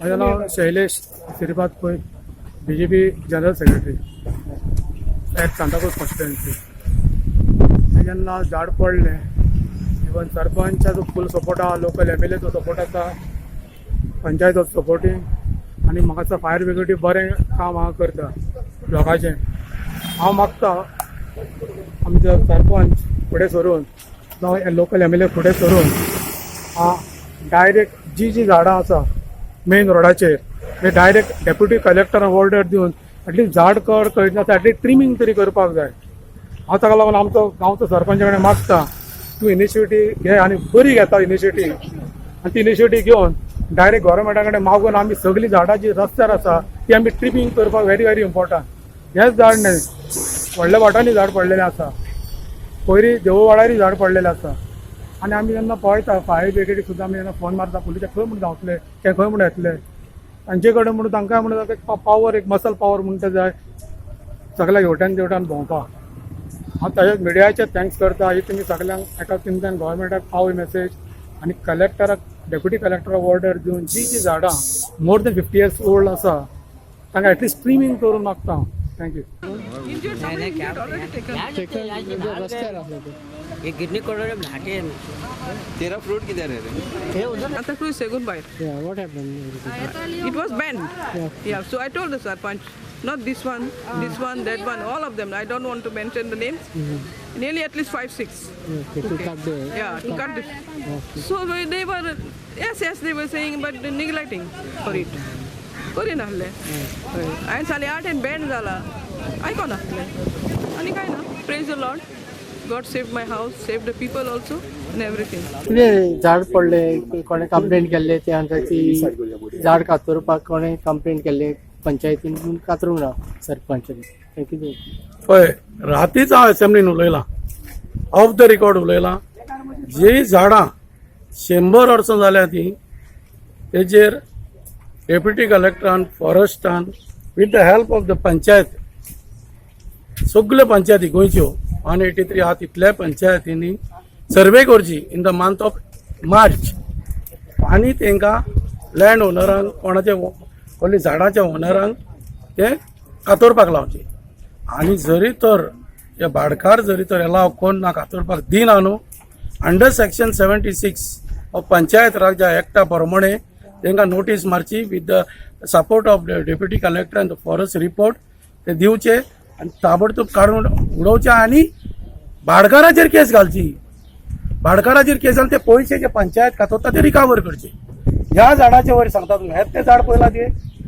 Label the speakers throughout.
Speaker 1: माझं नाव Shailesh Shripad Pai, BJP general secretary at Santacruz constituency. जेन्ना झाड पडलें, इवन सरपंचाचो फूल सपोर्ट आहा, लोकल एमएलएचो सपोर्ट आसा, पंचायत सपोर्टींग आनी म्हाका दिसता फायर ब्रिगेडी बरें काम हांगा करता लोकांचें. हांव मागता, आमचो सरपंच फुडें सरून जावं लोकल एमएलए फुडें सरून डायरेक्ट जी जी झाडां आसा मेन रोडाचेर ते डायरेक्ट डेप्युटी कलेक्टराक ऑर्डर दिवन एटलिस्ट झाड कट करिनासतना एटलिस्ट ट्रिमींग तरी करपाक जाय. हांव ताका लागून आमचो गांवचो सरपंचा कडेन मागता, तूं इनिशिएटीव घे आनी बरी घेता इनिशिएटीव आनी ती इनिशिएटीव घेवन डायरेक्ट गोवोरमेंटा कडेन मागून आमी सगळीं झाडां जी रस्त्यार आसा ती आमी ट्रिमींग करपाक व्हेरी व्हेरी इम्पॉर्टंट. हेंच झाड न्हय, व्हडल्या वाटांनी झाड पडलेलें आसा, पयरी देवळवाडारी झाड पडलेलें आसा. आनी आमी जेन्ना पळयता, फायर ब्रिगेडीक सुद्दां आमी जेन्ना फोन मारता, पुलिसाक खंय म्हूण धांवतले ते, खंय म्हूण येतले तांचे कडेन म्हणून, तांकां म्हणून एक पावर, एक मसल पावर म्हणटा जाय सगळ्या हेवट्यान तेवट्यान भोंवपाक. हांव तशेंच मिडियाचे thanks करता ही तुमी सगल्यांक एका तुमच्यान गोवोरमेंटाक पावय मेसेज आनी कलेक्टराक, डेप्युटी कलेक्टराक ऑर्डर दिवन जी जी झाडां more than 50 years old आसा तांकां एटलिस्ट ट्रिमींग करूंक मागता हांव. Thank you.
Speaker 2: Injured, somebody injured already taken.
Speaker 3: रस्त्यार आसले ते.
Speaker 4: हे गिरणी कडे घाटे.
Speaker 5: तेरा फ्रूट किधर है रे?
Speaker 3: हे उधर.
Speaker 2: Santa Cruz Segun Bair.
Speaker 3: Yeah, what happened?
Speaker 2: It was banned. Yeah, so I told the Sarpanch, not this one, this one, that one, all of them. I don't want to mention the names. Nearly at least five, six.
Speaker 3: Okay, to cut the
Speaker 2: Yeah, to cut this. So they were, yes, they were saying, but neglecting for it. करिनासले. हय, हांवें साडे आठ band जाला, आयकोनासलें आनी कांय ना. Praise the Lord, God save my house, save the people also and everything.
Speaker 3: कितें झाड पडले, कोणें कंप्लेंट केल्ले ते आमकां ती झाड कातरपाक कोणें कंप्लेंट केल्ले पंचायतीन पूण कातरूंक ना सरपंचान, तें कितें?
Speaker 6: पळय, रातीच हांव एसेंब्लीन उलयलां, ऑफ the record उलयलां. जी झाडां 100 वर्सां जाल्या ती, तेजेर deputy कलेक्टरान, फॉरेस्टान with the help of the panchayat, सगल्यो पंचायती गोंयच्यो 183 आहा, तितल्या पंचायतींनी सर्वे करची in the month of March आनी तांकां लँड ओनरांक, कोणाचे कसली झाडाच्या ओनरांक ते कातरपाक लावचे. आनी जरी तर हे भाडकार जरी तर एलाव कोण ना, कातरपाक दिना न्हू, under section 76 of Panchayat राजा एक्टा प्रमाणे तांकां notice मारची with the support of the deputy collector and the forest report ते दिवचे आनी ताबडतोब काडून उडोवचे आनी भाडकाराचेर केस घालची. भाडकाराचेर केस घालून ते पयशे जे पंचायत कातरता ते रिकवर करचे. ह्या झाडाचे वयर सांगता तुमी, हें तें झाड पळयलां ते,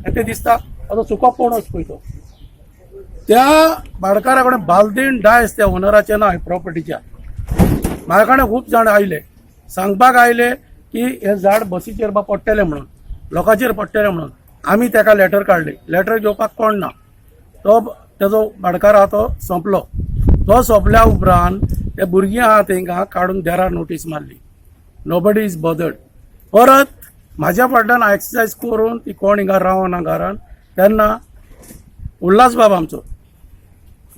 Speaker 6: हें तें दिसता असो सुको पणस पळय तो. त्या भाडकारा कडेन बालदीन डायस त्या ओनराचे ना प्रॉपर्टीच्या. म्हाज्या कडेन खूब जाण आयले, सांगपाक आयले की हे झाड बसीचेर बा पडटलें म्हणून, लोकांचेर पडटलें म्हणून. आमी ताका लेटर काडली, लेटर घेवपाक कोण ना. तो तेजो भाडकार आहा तो सोंपलो. तो सोंपल्या उपरांत ते भुरगीं आहा तेंकां काडून देरार नोटीस मारली. Nobody is bothered. परत म्हाज्या फाटल्यान एक्सरसायज करून ती कोण हिंगा रावना घरान. तेन्ना उल्हास बाब आमचो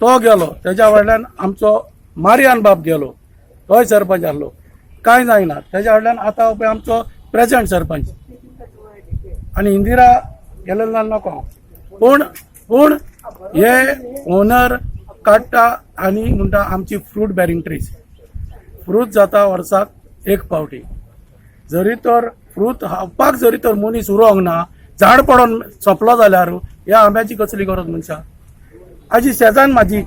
Speaker 6: तो गेलो, तेज्या फाटल्यान आमचो मारियान बाब गेलो, तोय सरपंच आसलो, कांय जायना. तेज्या फाटल्यान आतां पळय आमचो प्रेझेंट सरपंच आनी इंदिरा गेलेले ना नको हांव. पूण हे ओनर काडटा आनी म्हणटा आमची फ्रूट बेरिंग ट्रीज. फ्रूट जाता वर्साक एक पावटी. जरी तर फ्रूट खावपाक जरी तर मनीस उरोंक ना, झाड पडोन सोंपलो जाल्यार ह्या आंब्याची कसली गरज मनशाक? आजी शेजान म्हाजी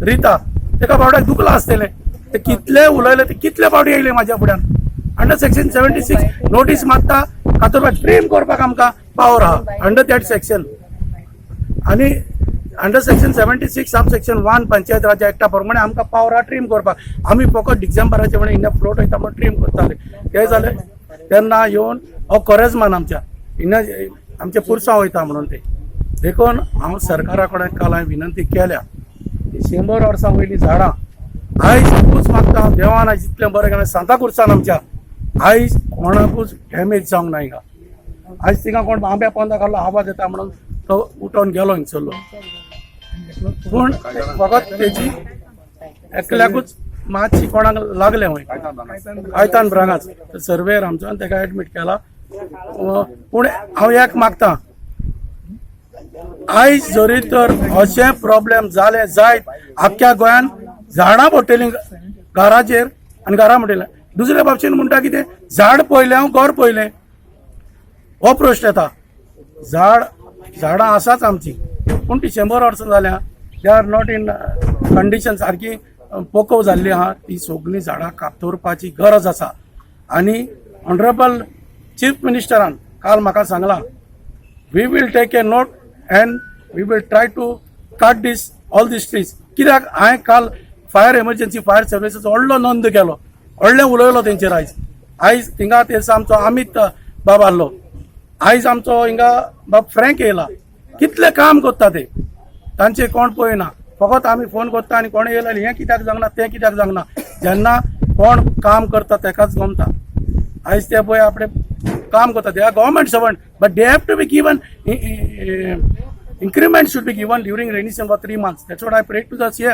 Speaker 6: रिता, तेका बावड्याक दुखलां आसतलें. ते कितले उलयले, ते कितले फावटी येयले म्हाज्या फुड्यान. Under section 76 notice मारता, कातरपाक, ट्रीम करपाक आमकां पावर आहा अंडर that section. आनी under section 76 sub section 1 panchayat राज्य एक्टा प्रमाणे आमकां पावर आहा ट्रीम करपाक. आमी फकत डिसेंबराचे म्हण हिंगा फ्लोट वयता म्हणून ट्रीम करताले. ते जालें तेन्ना येवन हो कोरेजमान आमच्या हिंगा आमचे पुरसांव वयता म्हणून ते. देखून हांव सरकारा कडेन काल हांवें विनंती केल्या की 100 वर्सां वयलीं झाडां आयज एकूच मागता हांव, देवान आयज इतलें बरें केलें सांताक्रुजान आमच्या, आयज कोणाकूच डॅमेज जावंक ना हिंगा. आयज थिंगा कोण आंब्या पोंदा घालो, आवाज येता म्हणून तो उठोन गेलो हिंगसरलो, पूण फकत तेजी एकल्याकूच मातशी कोणाक लागलें. वय, कायतान ब्रागांस सर्वेयर आमचो आनी ताका एडमीट केला. पूण हांव एक मागता, आयज जरी तर अशें प्रॉब्लेम जाले जायत आख्ख्या गोंयान झाडां पडटलीं घराचेर आनी घरां पडटलीं. दुसरे बाबतीन म्हणटा कितें, झाड पळयलें हांव घर पळयलें, हो प्रश्न येता. झाडां आसाच आमची, पूण ती 100 वर्सां जाल्या, they are not in condition, सारकी पोकोव जाल्ली आहा. ती सगळीं झाडां कातरपाची गरज आसा. आनी ऑनरेबल चीफ मिनिस्टरान काल म्हाका सांगलां, we will take a note and we will try to cut this all these trees. कित्याक हांवें काल फायर एमर्जन्सी फायर सर्विसीचो व्हडलो नोंद केलो, व्हडलें उलयलो तेंचेर. आयज थिंगा ते दिसा आमचो अमित बाब आहलो, आयज आमचो हिंगा बाब फ्रँक येयला. कितलें काम करता ते, तांचे कोण पळयना. फकत आमी फोन करता आनी कोण येयला, हें कित्याक जावंक ना, तें कित्याक जावंक ना. जेन्ना कोण काम करता तेकाच गमता. आयज ते पळय आपणे काम करता, they are government servant, but they have to be given increment, should be given during rainy season for 3 months. That's what I pray to the CM.